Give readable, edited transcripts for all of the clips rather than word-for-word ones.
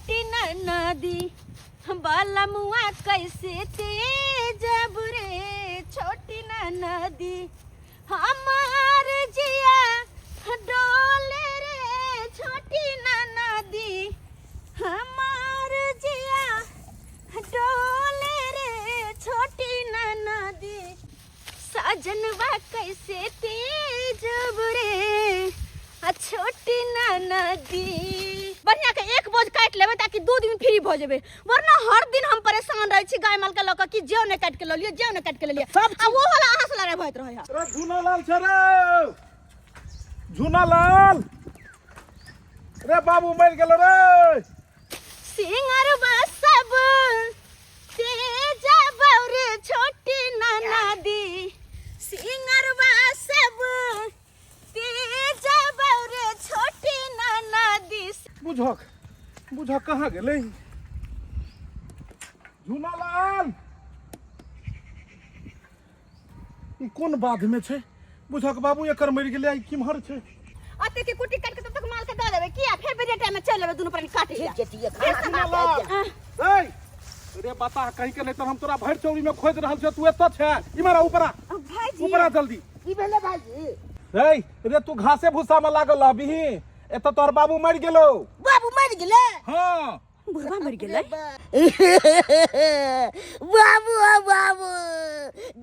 छोटी ननदी, बलमुआ कैसे तेजब रे छोटी ननदी। हमार जिया डोले रे छोटी ननदी, हमार जिया डोले रे छोटी ननदी। सजनवा कैसे तेजब रे आ छोटी ननदी। बढ़िया के एक बोझ काटि लेबै ताकि 2 दिन फ्री भऽ जेबै, वरना हर दिन हम परेशान रहै छी गाय माल के लऽ कऽ कि जेव नहि काटि के लऽ लिअ, जेव नहि काटि के लऽ लिअ। सब आ वो वाला अहाँ से लड़ाइ भइत रहै है। रे झूनालाल छै रे, झूनालाल रे, बाबू मरि गेलो रे। सिंगरवा सब तेजब रे छोटी ननदी, सिंगरवा सब तेजब रे छोटी ननदी। बुझक बुझक कहाँ गेलै झूनालाल? ई कोन बाध में छै? बुझक बाबू एकर मरि गेलै, ई किम्हर छै? अते के कुट्टी काट के तब तक माल के दऽ देबै, किया फेर बेरिया टाइम में चलि एबै दुनू प्राणी काटे ठीक छै, ठीक छै, खाना झूनालाल खा के ए रे बता कहीं के नहीं तऽ हम तोरा भरि चौरी में खोजि रहल छियौ, तू एतऽ छै? इम्हर आ, ऊपर आ, भाईजी ऊपर आ जल्दी। की भेलै भाईजी? रे रे तू घासे भूसा में लागल रहबिही? एतऽ तोहर बाबू मरि गेलो। बाबू मरि गेलै? हाँ। बुढ़वा मरि गेलै? बाबू हो बाबू,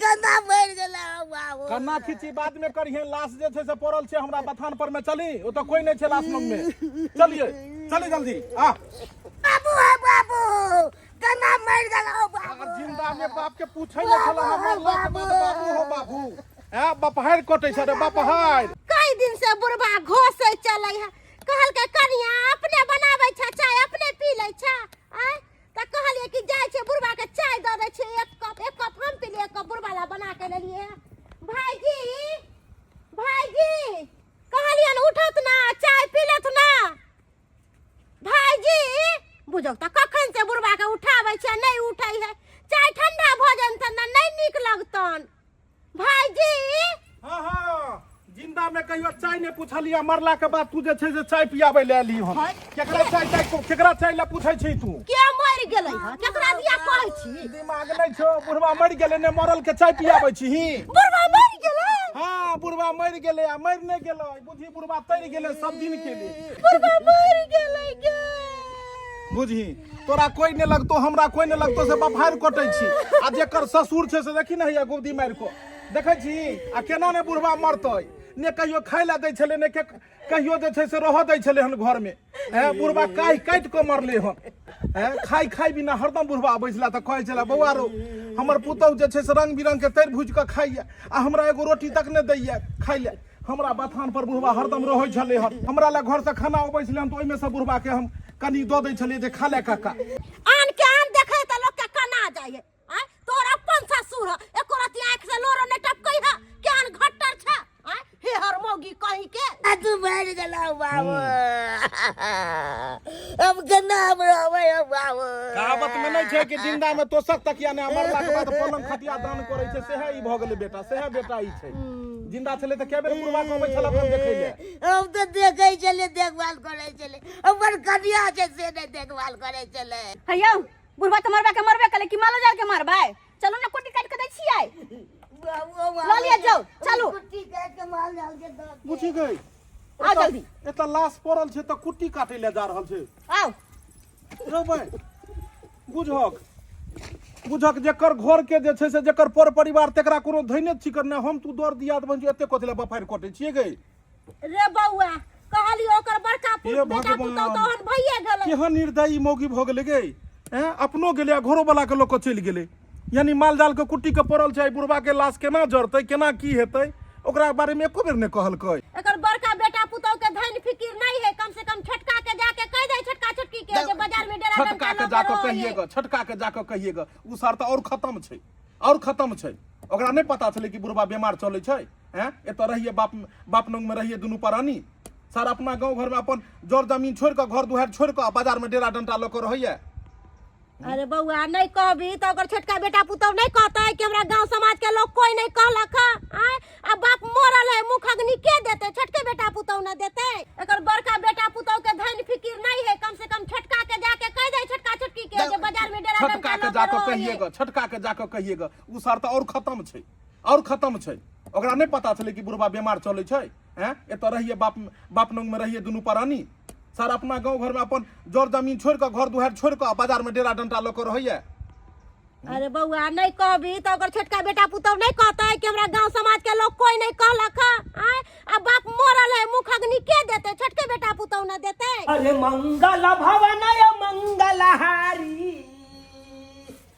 गंदा मरि गेलै हो बाबू। कन्ना खींची बाद में करिहे, लाश जे छै से पड़ल छै हमरा बथान पर में, चली, ओतऽ कोई नहि छै लाश लग में, चलिए चली जल्दी आ। बाबू हो बाबू, गंदा मरि गेलै हो बाबू। आ जिंदा में बाप के पूछै नहि छला, हमर लाख बाद बाबू हो बाबू, ए बपहारि कटै छै रे बपहारि। कई दिन से बुढ़वा घोसै चलै है, कहलकै कनिया अपने बनाबै छै चाय, अपने पी लै छै। आँय तऽ कहलियै कि जाइ छै बुढ़वा के चाय दऽ दै छियै एक कप, एक कप हम पीलियै, एक कप बुढ़वा ला बना के लेलियै। भाईजी भाईजी कहलियन उठत ना, चाय पी लेत ना भाईजी। बुझौ तऽ कखन से बुढ़वा के उठाबै छै, नहि उठै है, चाय ठंडा भऽ जेतन ना, नहि नीक लगतन भाईजी। हाँ हाँ, जिंदा में कहियो चाय नहीं पूछलिया, मरला के बाद तू जे छै से चाय पियाबै ले एली हम। केकरा चाय चाय केकरा चाय ला पूछै छी तू? के मरि गेलै हँ, केकरा दिया कहै छी? दिमाग नहीं छौ, बुढ़वा मरि गेलै ने मरल के चाय पियाबै छी ही। बुढ़वा मरि गेलै? हाँ बुढ़वा मरि गेलै, आ मरि नहि गेलै बुझी, बुढ़वा तैर गेलै सब दिन के लिए। बुढ़वा मरि गेलै गे। बुझही तोरा कोई नहीं लगतो, हमरा कोई नहीं लगतो से बफार कटै छी। आ जेकर ससुर छै से देखी ने हैया गोदी मारि कऽ देखै छी, आ केना ने बुढ़वा मरतै? ने कहियो खाय लए दै छलै, ने कहियो जे छै से रहऽ दै छलै हन घरमे। हैं बुढ़वा काहि काटि कऽ मरलै हन। हैं खाइ खाइ बिना हरदम बुढ़वा अबै छलै तऽ कहै छलै बौआ रो हमर पुतहु जे छै से रंग बिरंग के तरि भुजि कऽ खाइए आ हमरा एगो रोटी तक नहि दैए खाइ लए। हमरा बथान पर बुढ़वा हरदम रहै छलै हन, हमरा लए घरसँ खाना अबै छलै हन तऽ ओहिमे सँ बुढ़वा के हम कनि दऽ दै छलियै जे खा ले काका। आन के आन देखै तऽ लोक के कना जाइ है। आँय तोर अपन ससुर ह, एको रति आँखि से लोरो नहि टपकै है, केहन घट्टर छै। आँय हे हर मौगी कहीं के। आ तू मरि गेलौ बाबू, अब केना हम रहबै हौ बाबू? कहावत में नहीं छै कि जिंदा में तोशक तकिया ने मरला के बाद पलंग खटिया दान करै छै, सेहे ई भऽ गेलै बेटा, सेहे बेटा ई छै। जिंदा छलै तऽ कए बेर बुढ़वा के अबै छल अपन देखै लए? हम तऽ देखै छलियै, देखभाल करै छलै, हमर कनिया छै से नहि देखभाल करै छलै। हे यौ बुढ़वा तऽ मरबे के मरबे केलै कि मालो जाल के मारबै? चलू ने कुट्टी काटि के दै छियै। बाबू, लऽ लिअ जाउ, चलू। कुट्टी काटि के माल जाल के दऽ दे। बुझी गई। आउ जल्दी। एतऽ लाश पड़ल छै तऽ कुट्टी काटै लए जा रहल छै। आउ। रौ भाइ, बुझहक बुझहक जेकर घर के जे छै से जेकर पर परिवार तेकरा कोनो धैने छी करने, हम तू दर दिया तऽ एते कथी लए बफारि कटै छियै गई? रे बौआ कहलियो ओकर बड़का हे पुत बेटा भगवान। पुतहु तऽ ओहन भइए गेलै। केहन निर्दयी मौगी भऽ गेलै गे, हैं अपनो गेलै आ घरो वाला के लऽ कऽ चलि गेलै। यानी माल जाल के कुट्टी के पड़ल छै, बुढ़वा के लाश केना जरतै, केना की हेतै, ओकरा बारे में एको बेर नहि कहलकै। एकर बड़का बेटा पुतहु के धन फिकिर नहीं है, कम से कम छोटका के जाके कह दे छोटका छोटकी के जे बाजार में डेरा छोटका डंडा के लऽ जाके के कहिएगा, रहिए। छोटका के जाके कहिएगा, उ सर तऽ और खत्म छै, और खत्म छै। ओकरा नहि पता छलै कि बुढ़वा बीमार चलै छै। हैं एतऽ रहिए बाप बाप नंग में रहिए दुनू प्राणी, सर अपना गांव घर में अपन जर जमीन छोड़ कऽ घर दुआरि छोड़ कऽ बाजार में डेरा डंटा लऽ कऽ रहैया। अरे बौआ नहीं कहबी तो ओकर छोटका बेटा पुतहु नहीं कहतै कि हमरा गांव समाज के लोग कोई नहीं कहलक हँ। आँय आ बाप मरल है, मुख अग्नि के देते? छोटके बेटा पुतहु न देते। एकर बड़का बेटा पुतहु के धन फिकिर नहीं है, कम से कम छोटका के जाके जाकऽ कहिएगा, छोटका के जाकऽ कहिएगा। उ सर तऽ और खत्म छै, और खत्म छै। ओकरा नहि पता छलै कि बुढ़बा बीमार चलै छै। हैं, एतऽ रहिए बाप बाप नंग में रहिए दुनू प्राणी। सर अपना गाँव घर में अपन जर जमीन छोड़ कऽ, घर दुआरि छोड़ कऽ आ बाजार में डेरा डंटा लऽ कऽ रहैया। अरे बौआ, नहीं कहबी तो ओकर छोटका बेटा पुतहु नहीं कहतै कि हमरा गांव समाज के लोग कोई नहीं कहलक हँ? आँय? आ बाप मरल है, मुख अग्नि के देते? छोटके बेटा पुतहु न देते। अरे मंगल भवन मंगलहारी,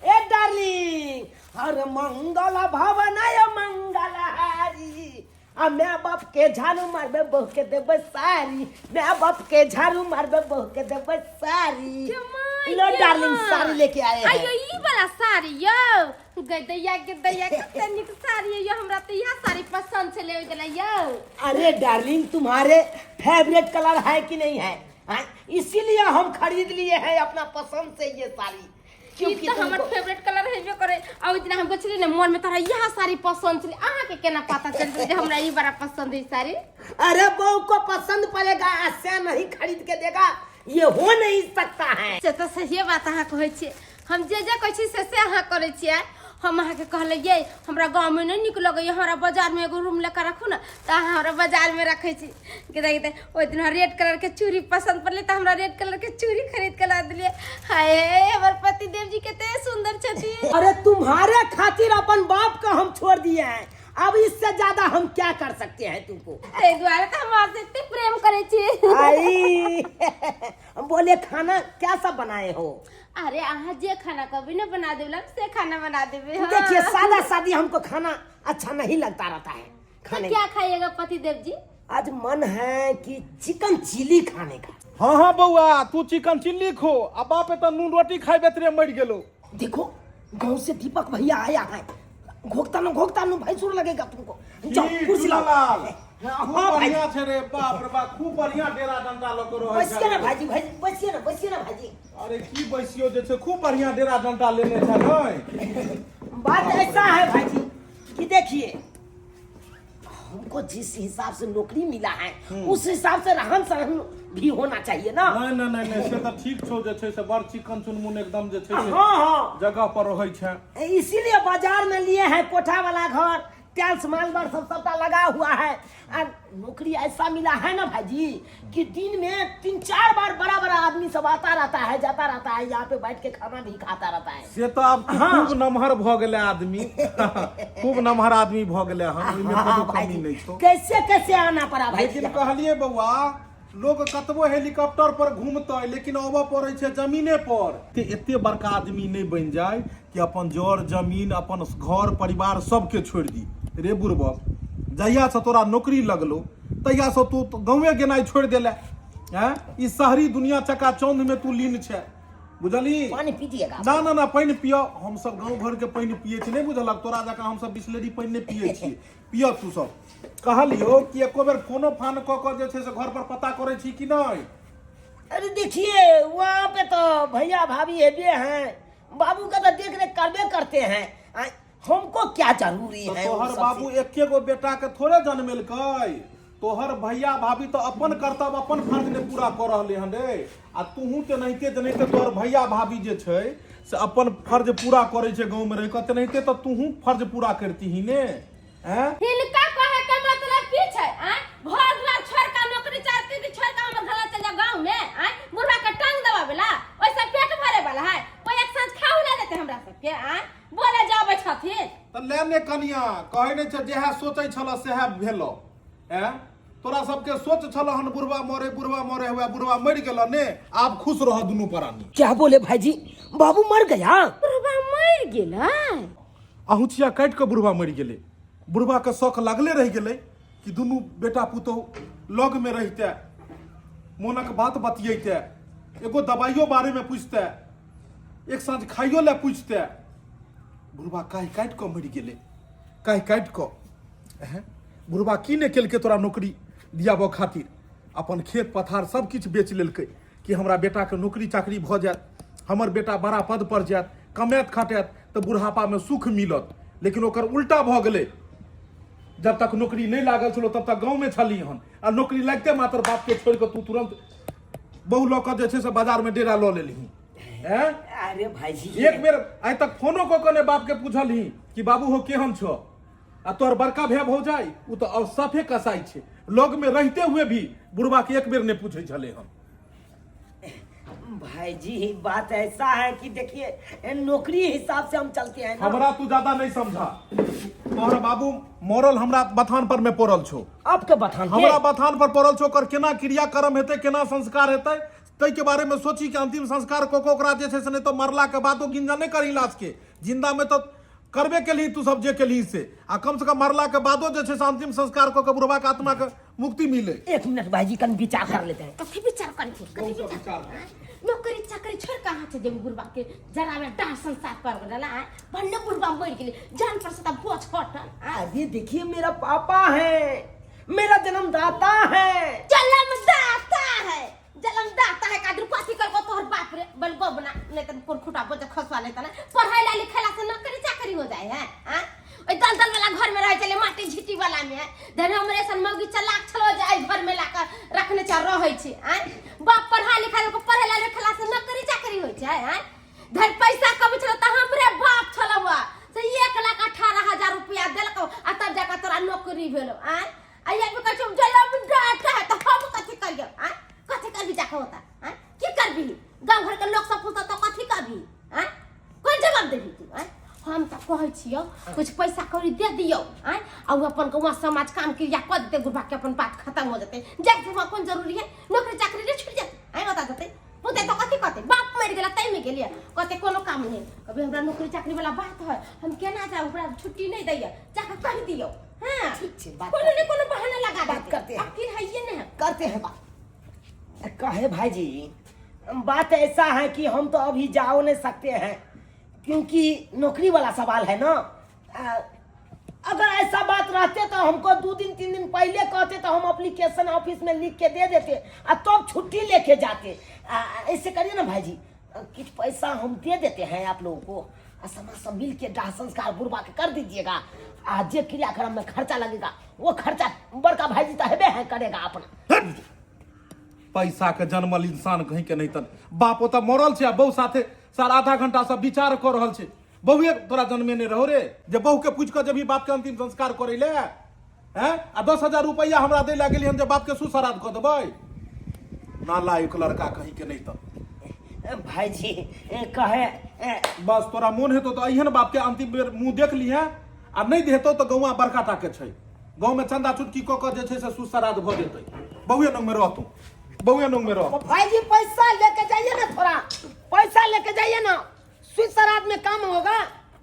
ए डार्लिंग, अरे मंगल भवन मंगलहारी, आ my बाप के झाड़ू मारबे बहू के देबै साड़ी, my बाप के झाड़ू मारबे बहू के देबै साड़ी। के लो के डार्लिंग, माय। साड़ी लेके आए हैं। अयो ई वाला साड़ी यौ, गई दैया के दैया, कते नीक साड़ी है यौ, हमरा तऽ इएह साड़ी पसंद छलै ओहि दिना यौ। अरे डार्लिंग, तुम्हारे फेवरेट कलर है कि नहीं है? हाँ? इसीलिए हम खरीद लिए हैं अपना पसंद से ये साड़ी। ई क्योंकि तऽ हमर तुमको फेवरेट कलर हेबे करे। आ ओहि दिना हम गछली ने, मन में तोरा इएह साड़ी पसंद छलै, अहाँके केना पता चलतै जे हमरा ई बड़ा पसंद है साड़ी? अरे बहू को पसंद पड़ेगा ऐसा नहीं खरीद के देगा, ये हो नहीं सकता है। से तऽ सहिए बात अहाँ कहै छियै, हम जे जे कहै छी से अहाँ करै छियै। हम अहाँके कहलियै हमरा गाँवमे नहि नीक लगैए, हमरा बाजारमे एगो रूम लऽ कऽ राखू ने, तऽ अहाँ हमरा बाजारमे रखै छी। कते कते ओहि दिन हमरा रेड कलरके चूड़ी पसन्द पड़लै तऽ हमरा रेड कलरके चूड़ी खरीद के ला देलियै। हाय हमर पतिदेव जी कते सुन्दर छथिन। अरे तुम्हारे खातिर अपन बाप का हम छोड़ दिए हैं, अब इससे ज्यादा हम क्या कर सकते हैं तुमको? ताहि दुआरे तऽ हम अहाँ से एते प्रेम करै छी। आई हम बोले खाना क्या सब बनाए हो? अरे अहाँ जे खाना कहबै ने बना देबै, से खाना बना देबै। हाँ। देखिए सादा सादी हमको खाना अच्छा नहीं लगता रहता है खाने। क्या खाइएगा पतिदेव जी? आज मन है कि चिकन चिली खाने का। हाँ हाँ बउआ, तू चिकन चिल्ली खो, आ बाप एतऽ नून रोटी खाइ बेतरे मरि गेलो। देखो गांव से दीपक भैया आया है, घोकता नो घोकता नो भैंसुर लगेगा तुमको। जाओ की कुर्सी लाओ। चुनालाल, हाँ, खूब भाई। बढ़िया छै रे, बाप रे बाप, खूब बढ़िया डेरा डंडा लऽ कऽ रहै बैसिए ना छै। भाईजी, भाईजी बैसिए ना, बैसिए ना भाईजी। अरे की बैसियो जे छै, खूब बढ़िया डेरा डंडा लेने छै नै। बात ऐसा है भाईजी कि देखिए हमको जिस हिसाब से नौकरी मिला है उस हिसाब से रहन सहन भी होना चाहिए ना। नहीं नहीं नहीं नहीं, से तऽ ठीक छौ जे छै से बड़ चिकन चुनमुन एकदम जे छै से हाँ हाँ जगह पर रहै छै। इसीलिए बाजार में लिए हैं कोठा वाला घर, टाइल्स मार्बल सब सबटा लगा हुआ है। और नौकरी ऐसा मिला है ना भाईजी कि दिन में 3-4 बार बड़ा बड़ा आदमी सब आता रहता है जाता रहता है, यहाँ पे बैठ के खाना भी खाता रहता है। से तो आब तू खूब नमहर भ गेलै आदमी, खूब नमहर आदमी भ गेलै हन, ओहिमे हाँ, कोनो कमी भाईजी, नहि छौ। कैसे कैसे आना पड़ा भाईजी? लेकिन कहलिए बौआ, लोग कतबो हेलीकॉप्टर पर घूमतै लेकिन अबऽ पड़ै छै जमीने पर। ते एते बड़का आदमी नहि बनि जाय कि अपन जर जमीन अपन घर परिवार सबके छोड़ि दी। रे बुड़बक, जहियासँ तोरा नौकरी लगलो तहियासँ तू गाँवे गेनाइ छोड़ि देले हैं, ई शहरी दुनिया चकाचौंध में तू लीन छै, बुझलही? पानी पीजिएगा? ना ना ना, पानि पिय, हमसब गाँव घर के पानि पियै छी, नहि बुझलक? तोरा जकाँ हमसब बिसलेरी पानि नहि पियै छी, पिय तू सब। कहलियौ कि एको बेर फोनो फान कऽ कऽ जे छै से घर पर पता करै छी कि नहि? अरे देखिए वहाँ पे तो भैया भाभी हेबे हैं, बाबू का तो देख रेख करबे करते हैं, हमको क्या जरूरी तो है उन तोहर सबसे? बाबू एके गो बेटा के थोड़े जन्मेलकै, तोहर भैया भाभी तो अपन कर्तव्य अपन फर्ज ने पूरा कऽ रहले हन रे, आ तूहू तेनाहिते जेनाहिते तोहर भैया भाभी जे छै से अपन फर्ज पूरा करै छै गाँव में रहि कऽ, तेनाहिते तऽ तूहू फर्ज पूरा करतीही ने। हैं? हिनका कहे के मतलब की छै? आँय, घर द्वार छोड़ के नौकरी चाकरी छोड़ के हमर घर चल जाओ गाँव में, आँय बुढ़वा के टांग दबावे ला, ओइसे पेट भरे वाला है, कोई एक साँझ खाऊ ना देते हमरा सबके, आँय बोले जाबे छथिन। तऽ ले ने कनिया, कहै नहि छै जेहा सोचै छल सेहा भेलो। हैं, तोरा सबके सोच छल हन बुढ़वा मरे बुढ़वा मरे, हुआ बुढ़वा मरि गेल ने, आब खुश रह दुनू प्राणी। क्या बोले भाईजी, बाबू मर गया? बुढ़वा मरि गेलै? अहुँचिया काटि कऽ बुढ़वा मरि गेलै। बुढ़वाके शौक लागले रहि गेलै कि दुनू बेटा पुतोहु लगमे रहिते, मोनक बात बतियैते, एगो दबाइयो बारेमे पूछते, एक साँझ खाइयो लए पूछते। बुढ़वा काहि काटि कऽ मरि गेलै, काहि काटि कऽ। हैं, बुढ़वा की नहि केलकै तोरा नौकरी दियाबऽ खातिर? अपन खेत पथार सब किछु बेच लेलकै कि हमरा बेटाके नौकरी चाकरी भऽ जायत, हमर बेटा बड़ा पद पर जायत, कमायत खटायत तऽ बुढ़ापामे सुख मिलत। लेकिन ओकर उल्टा भऽ गेलै। जब तक नौकरी नहि लागल छलो तब तक गाँवमे छली हन, आ नौकरी लागिते मात्र बापके छोड़ि कऽ तू तुरंत बहु लऽ कऽ जे छै से बाजारमे डेरा लऽ लेलही। हैं? अरे भाईजी एक बेर आइ तक फोनो कऽ कऽ ने बाप के पूछलही कि बाबू हो केहन छौ आ तोहर बड़का भैया भौजाई उ तऽ अब साफे कसाई छै लग में रहते हुए भी बुढ़बा के एक बेर ने पूछै छलै हन। भाई जी बात ऐसा है कि देखिए नौकरी हिसाब से हम चलते हैं ना। हमरा तू ज्यादा नहीं समझा, तोहर बाबू मरल हमरा बथान पर में पड़ल छौ। आपके बथान पे? हमरा बथान पर पड़ल छौ, ओकर केना क्रियाक्रम हेतै, केना संस्कार हेतै ताहि के बारे में सोची कि अंतिम संस्कार कऽ कऽ ओकरा जे छै से नहि तऽ मरला के बादो गिंजन नहि करही लाश के, जिंदा में तऽ करबे केलही तू सब जे केलही से, आ कम से कम मरला के बादो जे छै से अंतिम संस्कार कऽ के बुढ़वा के आत्मा के मुक्ति मिले। एक मिनट भाईजी कन विचार कर लेते हैं। कथी विचार करे छी, कथी बहुत विचार? विचार है। नौकरी चाकरी छोड़ कहाँ से जेबी बुढ़वा के जरा में डाह संसार पर गेला है, भले बुढ़वा मर गेले जान पर से त बोझ हटल। अरे देखिए मेरा पापा है, मेरा जन्मदाता है। जन्मदाता है, जन्मदाता है कादर कथी करबो तोहर बाप रे बल बबना नहीं त कोन खुटा बोझ खसवा लेता ना, पढ़ाई ला लिखेला से नौकरी चाकरी हो जाए है। हां ओइ दलदल वाला घर में रहे चले माटी झिटी वाला में, धन हमरे सन मौगी चलाक छलो जाय घर में लाकर रखने चा रहै छै। आं बाप पढ़ा लिखा को पढ़े ला लिखला से नौकरी चाकरी होय छै। आं धन पैसा कमी छलो त हमरे बाप छलवा से 1,18,000 रुपया देलको आ तब जाकर तोरा नौकरी भेलो। आं आ ये भी कहै छौ जलम डाटा है त हम कथी करियो? आं कथी करबी जाके होता? आं की करबी? गांव घर के लोग सब पूछता त कथी करबी? आं कोन जवाब देबी तू? आं हम त कहै छियौ कुछ पैसा कौड़ी दे दियौ। आं आ उ अपन गौवा समाज काम क्रिया कऽ देतै बुढ़बा के, अपन बात खत्म हो जेतै। जाके बुढ़बा कोन जरूरी है, नौकरी चाकरी नहीं छूट जेतै। आं बता देतै पुते तो कथी कहतै, बाप मरि गेला तै में गेलियै कहतै कोनो काम नहीं, कभी हमरा नौकरी चाकरी वाला बात है हम केना जाउ, ओकरा छुट्टी नहीं दैया, जाके कहि दियौ। हाँ ठीक छै, बात कोनो ने कोनो बहाना लगा बात देतै। करते हैं। अब फिर है नहीं करते हैं बात। कहे भाईजी बात ऐसा है कि हम तो अभी जाओ नहीं सकते हैं क्योंकि नौकरी वाला सवाल है ना। अगर ऐसा बात रहते तो हमको 2 दिन 3 दिन पहले कहते तो हम अप्लीकेशन ऑफिस में लिख के दे देते और तब छुट्टी लेके जाते। ऐसे करिए ना भाईजी, कुछ पैसा हम दे देते हैं आप लोगों को, आ समाज सब मिल के दाह संस्कार बुढ़वा के कर दीजिएगा, आ जे क्रियाक्रम में खर्चा लगेगा वो खर्चा बड़का भाईजी तो हेबे है करेगा अपना। पैसा के जन्मल इंसान कहीं के नहीं तन, बाप ओतऽ मरल छै आ बहू साथे सार आधा घंटा से विचार कऽ रहल छै। बहुए तोरा जन्मे नहीं रहो रे जे बहू के पूछ कऽ जब बाप के अंतिम संस्कार करै ले हैं, आ 10,000 रुपया हमरा दै लए गेली हम जे बाप के सुसराध कऽ देबै। नालायक लड़का कहीं के नहीं तन। भाईजी कहे बस तोरा मोन हेतौ तऽ अइहन बाप के अंतिम बेर मुँह देख लिहे, आ नहीं हेतौ तऽ गौआ बड़का टा के छै, गाँव में चंदा चुटकी कऽ कऽ जे छै से सुसराध भऽ जेतै। बहुए नंग में रह तू, बहुए नंग में रह। भाईजी पैसा लेके जाइए ना, थोड़ा पैसा लेके जाइए ना, सुसराध में काम होगा।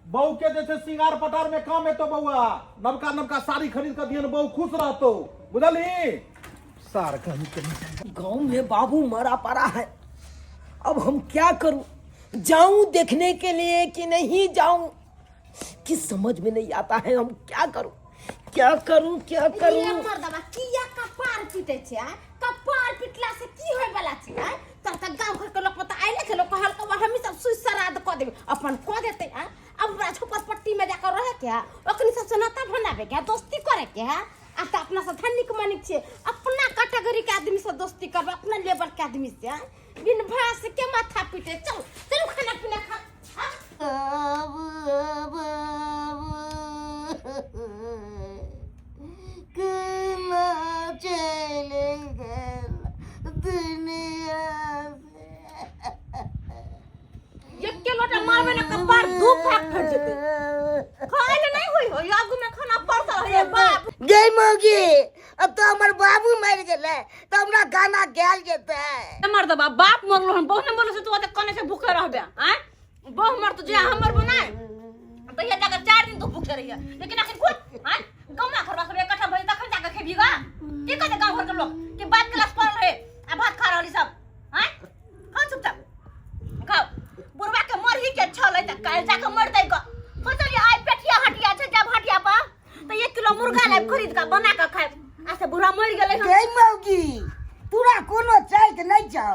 बहू के जे छै श्रृंगार पटार में काम हेतौ बौआ, नवका नवका साड़ी खरीद कऽ दिहन, बहू खुश रहतौ, बुझलही? सार कहीं कहीं गांव में बाबू मरा पड़ा है, अब हम क्या करूं, जाऊं देखने के लिए कि नहीं जाऊं, कि समझ में नहीं आता है, हम क्या करूं, क्या करूं, क्या करूं। ये मर्दबा किया कपार पीटे छै? आ कपार पिटला से की होय वाला छै? आ तोरा त गांव घर के लोग पता आइले छै, लोग कहल के हम सब सुई श्राद्ध क देबे, अपन क देते। आ अब ओकरा झोपड़पट्टी में जाकर रहे के है, ओकनी सबसे नाता बनाबे के है, दोस्ती करे के है। आ त अपना सब धनिक मनिक छै, अपना कैटेगरी के आदमी से दोस्ती करबे, अपना लेवल के आदमी से। आ बिन भास के माथा पीटे, चल चलू खाना पीना खा। केना चलि गेल दुनिया से। एके लोटा मारबे ना कपार दू फाक फट जेतै। खाय ले नहीं होई हो, आगू में खाना पड़ता है बाप। गै मौगी, अब तो हमर बाबू मरि गेलै तऽ हमरा गाना गायल जेतै। मर्दबा बाप मरलो हन, बहु ने मरलो से तू ओते कने से भूखे रहबे? आंय बहु मर तो जे हमर बनाए तो ये जाकर 4 दिन तो भूखे रहिए, लेकिन आखिर कुछ आंय गौमा घरवा सब इकट्ठा भइल तखन जाकर खेबी गा। की कहते गांव घर के लोग कि बात क्लास पढ़ल रहे आ भात खा रहली सब? आंय खाओ चुपचाप खाओ। बुढ़वा के मरही के छलै त काल्हि जाके मरतै ग। सोचलियै आइ पेठिया हटिया छै, जाब हटिया पर त 1 किलो मुर्गा लाबि खरीद के बना के खायब, आ से बुढ़वा मरि गेलै हन। गै मौगी, तोरा कोनो चाइक नहि छौ?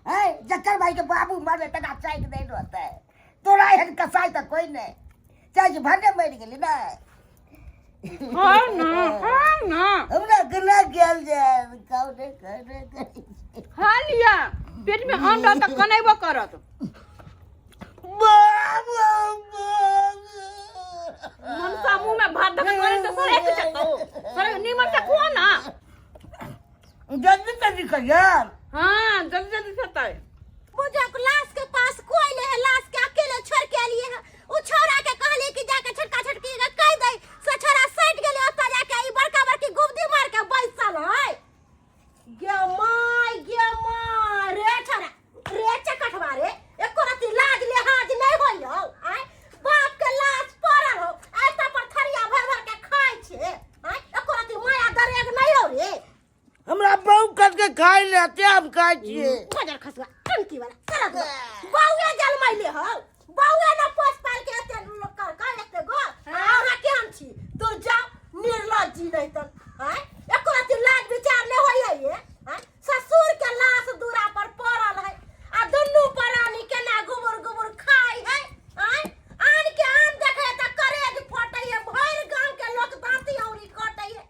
हैं, जकर भाई के बाबू मरले तकरा चाइक नहि रहतै? तोरा एहन कसाई तऽ कोइ नहि, चाइक भने मरि गेली ने। हाँ ना, हाँ ना। हमरा केना गेल जाय, कौने कौने करै। खा लिया, पेट में अन्न रहत त कनेबो करत। मुंह में भात धक करे त सड़क जतौ। सड़क निमन से खुआ ना। जल्दी जल्दी करिए। हाँ, जल्दी जल्दी खेतै। बुझक लाश के पास कोई नहीं है, लाश के अकेले छोड़ के आलिए है। उ छोरा के कहलिए कि जाके छोटका छोटकी के कह दे, से छोरा सट गेले ओतऽ जाके ई बड़का बड़की गुबदी मार के बैसल है। गे my, गे my, रे छोरा, रे चकटवा रे, एको रति लाज लिहाज नहीं होई हो। आय बाप के लाश पड़ल हो, ऐसा पर थरिया भर भर के खाय छे। आय एको रति माया दरेग नहीं हो रे। हमरा बहु कट के खाइ ले ते हम खाइ छियै। बजर खसुआ टंकी वाला सरक बउए जलमैले हो, बउए न पोस पाल के एते लोग कर कर एते गो। अहाँ केहन छी? दूर जाओ निर्लज्ज जी नहीं तन। आय एको रति लाज विचार ले होय है ये? आय ससुर के लाश दूरा पर पड़ल है आ दुनू प्राणी केना गुबुर गुबुर खाय है। आय आन के आन देखे त करेज फटै है, भरि गांव के लोग दांती औरी कटै है।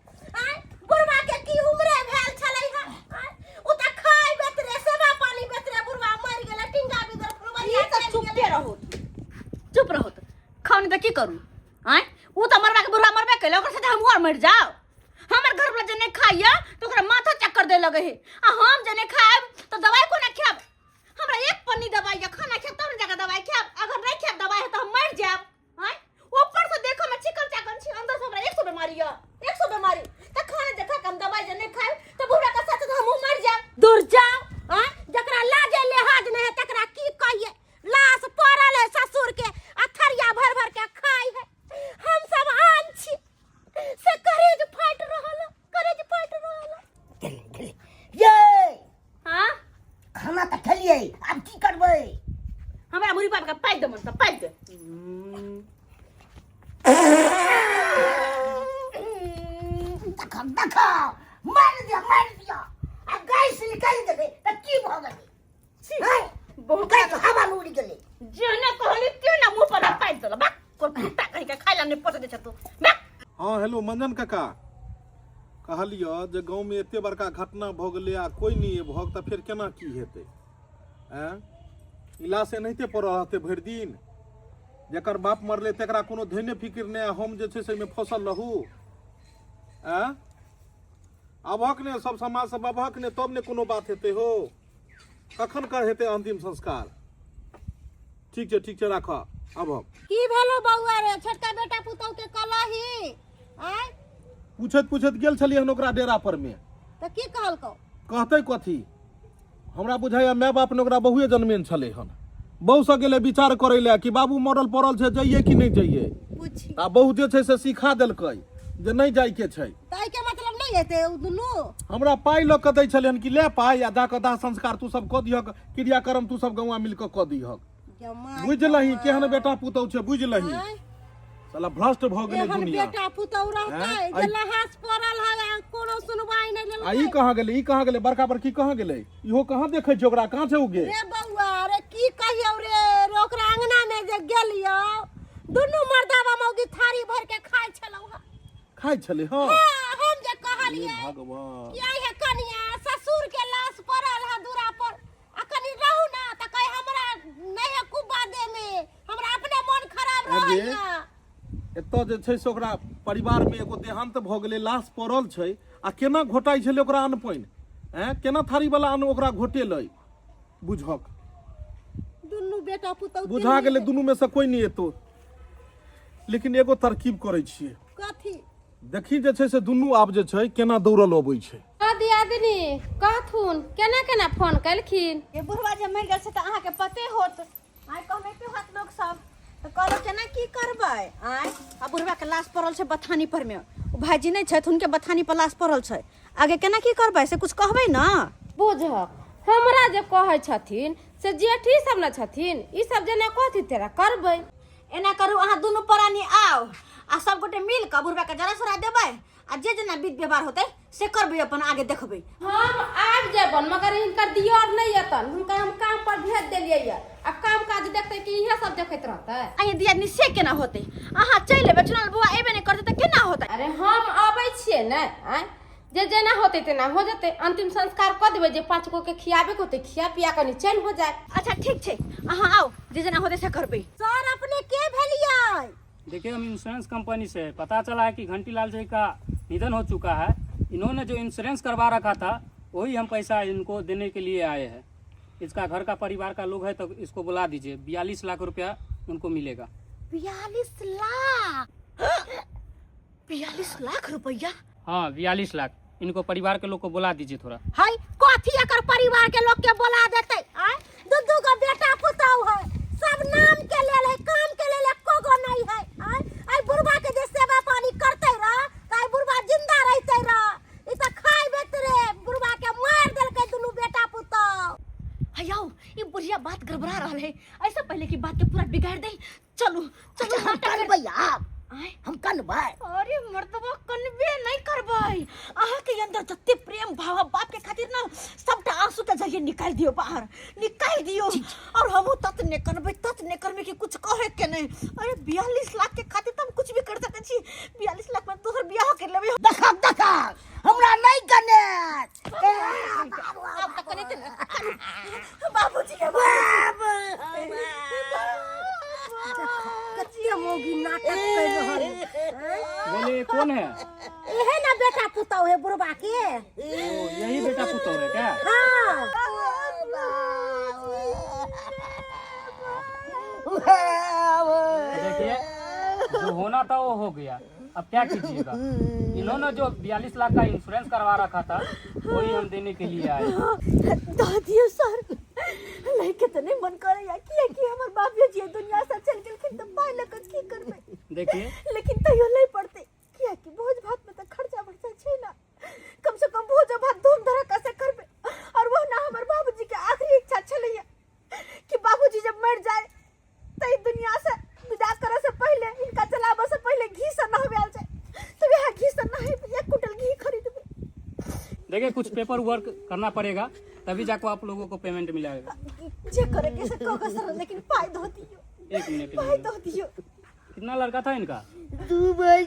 आय बुढ़वा के की उम्रे भेल छलै है? आय उ त खाय बेतरे सेवा पानी बेतरे बुढ़वा मरि गेलै, टिंगा बिदर फुलवरिया ई तऽ चलि चुपे गेलै। रहो, चुप रहो। खाओ नहीं तऽ की करू? आँय, उ तऽ मरबा के बुढ़वा मरबे कैले, ओकर साथे हमहूँ आर मरि जाओ। हमर घर वाला जे नहि खाइया तऽ ओकरा माथा चक्कर दे लगे है, आ हम जे नहि खायब तऽ दवाइ कोना खायब? हमरा एक पन्नी दवाइ या खाना खायब तब ने जाके दवाइ खायब। अगर नहि खायब दवाइ तऽ हम मरि जायब। आँय, ऊपर से देखो में चिकन चाकन छी, अंदर से हमरा 100 बीमारी या 100 बीमारी। त खाना जे खा के हम दवाई जे नहीं खाए त बुढ़ा के साथ तो हमहूँ मर जाएब। दूर जाओ। आँय जकरा लाजे लिहाज नहीं है तकरा की कहिए? लाश पड़ल है ससुर के आ थरिया भर भर के खाई है। हम सब आन छी से करेज फाटि रहल है, करेज फाटि रहल है। गेलै गेलै ये। हाँ, खाना तऽ खेलियै, आब की करबै? हमरा मुरी बाप के पाइ दे, मन से पाइ दे। देख देख, मारि दिया मारि दिया, आ गैस निकलि गेलै तऽ की भऽ गेलै? हैं? बहुत गैस हवा में उड़ि गेलै। जेहने कहली तेहने मुंह पर पाइ देल। बा कोन कुत्ता कहि के खाइ ला नहि पोस दे छ तू। बा हाँ हेलो मंजन काका, कहलियऽ जे गाँवमे एते बड़का घटना भऽ गेलै आ कोइ नहि एबहक तऽ फेर केना की हेतै? आँय, ई लाश एनाहिते पड़ल रहतै भरि दिन? जकर बाप मरलै तकरा कोनो धैने फिक्र नहि आ हम जे छै से एहिमे फँसल रहू? आँय, अबहक ने सब समाज सब अबहक ने तब ने कोनो बात हेतै हो। कखन कर हेतै अंतिम संस्कार? ठीक छै ठीक छै, राख अबहक। की भेलो बौआ रे? छोटका बेटा पुतहु के कलही आय पूछैत पूछैत गेल छलियै हन ओकरा डेरा पर मे। तऽ की कहलकौ? कहतै कथी, हमरा बुझाइया माय बाप ने ओकरा बहुए जनमेन छलै हन। बहु से गेलै विचार करै लए कि बाबू मरल पड़ल छै, जइए कि नहि जइए। पूछी आ बहु जे छै से सिखा देलकै जे नहि जाइके छै। तऽ एहिके मतलब नहि हेतै ओ दुनू? हमरा पाइ लऽ कऽ दै छलै हन कि ले पाइ आ जाकऽ दाह संस्कार तू सब कऽ दिहक, क्रियाक्रम तू सब गौआ मिल कऽ कऽ दिहक। बुझलही केहन बेटा पुतहु छै? बुझलही, साला भ्रष्ट भऽ गेलै एहन दुनिया। बेटा पुतहु रहतै हैं? जे लहास पड़ल है आ कोनो सुनवाई नहि आ ई लेलकै। कहाँ गेलै? ई कहाँ गेलै? बड़का बड़की कहाँ गेलै? इहो कहाँ देखै छै ओकरा? कहाँ छै ओ गे? रे बौआ रे, की कहियौ रे रे, ओकरा अंगना में जे गेलियौ दुनू मर्दाबा मौगी थारी भर के खाइ छलौ हँ। खाइ छलै? हँ। हाँ, हम जे कहलियै हे भगवान कि आई हे कनिया, ससुर के लाश पड़ल है दूरा पर आ कनि रहू ना, तऽ कहे हमरा नहि है कुब्बा दे में, हमरा अपने मन खराब आगे। रहैया। एतऽ जे छै से ओकरा परिवारमे एगो देहान्त भऽ गेलै, लाश पड़ल छै आ केना घोटाइ छलै ओकरा अन्न पानि? ऐं, केना थारीवला अन्न ओकरा घोटेलै? बुझक दुनू बेटा पुतहु बुझा गेलै, दुनूमे से कोइ नहि एतौ। लेकिन एगो तरकीब करै छियै। कथी? देखी जे छै से दुनू आब जे छै केना दौड़ल अबै छै। हँ दियादिनी, कहथुन केना केना फोन केलखिन? ये बुढ़वा जे मरि गेल छै तऽ अहाँके पते होत। आइ कहबे होत लोक सब तऽ कहलक केना की करबै? आँय, आ बुढ़वा के लाश पड़ल छै बथानी पर मे, ओ भाईजी नहि छथि, हुनके बथानी पर लाश पड़ल छै। आगे केना की करबै से कुछ कहबै ने? बुझक हमरा जे कहै छथिन से जेठी सब ने छथिन, ई सब जेना कहथिन तेना करबै। एना करू, अहाँ दुनू प्राणी आउ आ सब गोटे मिल कऽ बुढ़वा के जरा सरा देबै आ जे जेना विध व्यवहार होतै से करबै, अपन आगे देखबै। हम आबि जेबन मगर हिनकर दियर नहि एतन, हुनका हम काम पर भेज देलियै ये। आब काम काज देखतै कि इहे सब देखैत रहतै? अहीं दियादनी, से केना होतै? अहाँ चलि एबै, चुनल बौआ एबे नहि करतै तऽ केना होतै? अरे हम अबै छियै ने। आँय, जे जेना होतै तेना हो जेतै, अंतिम संस्कार कऽ देबै, जे 5 गो के खियाबे के होतै खिया पिया कनि चैन हो जाए। अच्छा ठीक छै, अहाँ आउ, जे जेना होतै से करबै। सर अपने के भेलियै? देखिए हम इंश्योरेंस कंपनी से है। पता चला है कि घंटीलाल जी का निधन हो चुका है। इन्होंने जो इंश्योरेंस करवा रखा था वही हम पैसा इनको देने के लिए आए हैं। इसका घर का परिवार का लोग है तो इसको बुला दीजिए। 42 लाख रुपया उनको मिलेगा। 42 लाख, 42 लाख रुपया? हाँ, 42 लाख। इनको परिवार के लोग को बुला दीजिए थोड़ा। हाय, कथी एकर परिवार के लोग के बोला देते? आय, दू दू गो बेटा पुतहु है, सब नाम के लेल है, काम के लेल एको गो नहीं है। आय, आई बुढ़वा के जे सेवा पानी करते रह त आई बुढ़वा जिंदा रहते रह। ई त खाइ बेतरे बुढ़वा के मार देलकै दुनू बेटा पुतहु। हयौ, ई बुढ़िया बात गड़बड़ा रहल है। ऐसा पहले की बात के पूरा बिगाड़ दे। चलू चलू। हम कनबै आब। आय? हम कनबै। अरे मर्दबा, कनबे नहीं करबै। अहाँ के अंदर जते प्रेम भाव है बाप के खातिर ना, सबटा आंसू के जरिए निकाल दियो, बाहर निकाल दियो। और हमहू तत ने कनबै, तत ने करबै कि कुछ कहे के नहीं। अरे, 42 लाख के खातिर तो हम कुछ भी कर सकै छी। 42 लाख में दोसर बियाह कर लेबै। देखक देखक, हमरा नहीं कने। आब तऽ कनैते ने। बाबूजी के। कते मौगी नाटक कर रहल है। बोले, ये कौन है? इहे ना बेटा पुतहु है बुढ़वा के। ओ, यही बेटा पुतोह है क्या? हाँ। देखिए, जो होना था वो हो गया, अब क्या कीजिएगा? इन्होंने जो 42 लाख का इंश्योरेंस करवा रखा था वही हम देने के लिए आए। दऽ दियौ सर। लैके तऽ नहि मन करैया, कियाकि हमर बाबूजी दुनिया से चलि गेलखिन तऽ पाइ लऽ कऽ की करबै? देखिए। लेकिन तैयो लै पड़तै, कियाकि भोज भात में तऽ खर्चा वर्चा छै ना। कम से कम भोज भात धूम धड़ाका से करबै। और वो ना हमर बाबूजी के आखिरी इच्छा छलैया कि बाबूजी जब मर जाए तो ई दुनिया से विदा करे से पहले, इनका चलाबे से पहले घी से नहवायल जाए। तो वह घी से नहे, 1 कुंटल घी खरीदबै। देखिए, कुछ पेपर वर्क करना पड़ेगा, तभी जाकर आप लोगों को पेमेंट मिलेगा। जे करे के से कह सर, लेकिन पाई दो दियो। एक मिनट, एक पाई मिनट। दो दियो। कितना लड़का था इनका? दू भाई।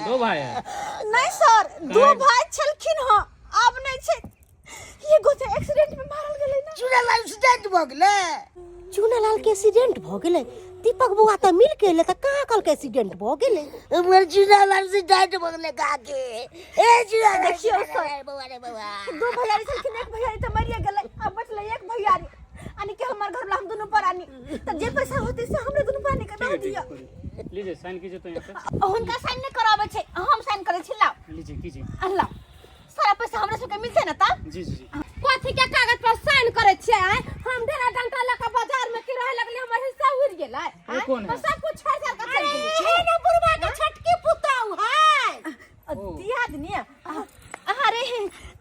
दो भाई है? नहीं सर, दो काहे? भाई छलखिन। हाँ, आब नहीं छै। एगो तऽ एक्सीडेंट में मारल गेलै ना। चूड़ा एक्सीडेंट भऽ गेलै? चूनालाल के एक्सीडेंट भऽ गेलै? दीपक बुआ तऽ मिल के एलै तऽ कहाँ कहलकै एक्सीडेंट भऽ गेलै? हमर चूड़ा एक्सीडेंट भऽ गेलै काके। ए चूड़ा। देखियौ सर। बौआ रे बौआ। दो भैयारी छलखिन, एक भैयारी तऽ मरिए गेलै, आब बचलै एक भैयारी, यानी कि हमर घर हम दुनू प्राणी। तऽ जे पैसा होतै से हमरे दुनू प्राणी के ठीक दऽ है, ठीक दिअ। है, करिए। लीजिए, साइन कीजिए तो यहाँ पे। हुनका साइन नहि कराबै छै, हम साइन करै छी, लाउ। लीजिए, कीजिए। लाउ, सारा पैसा हमरा सबके मिलतै ने तब? जी जी जी कथी के कागज पर साइन करे छियै? आँय? हम ढेरा डंटा लऽ के बाजार में के रहे लगले, हमर हिस्सा उड़ गेलै। ये कौन है? सब कुछ छोड़ छाड़ के चल गेली। हे ना बुढ़वा के छोटकी पुतहु है। दियादनी, अरे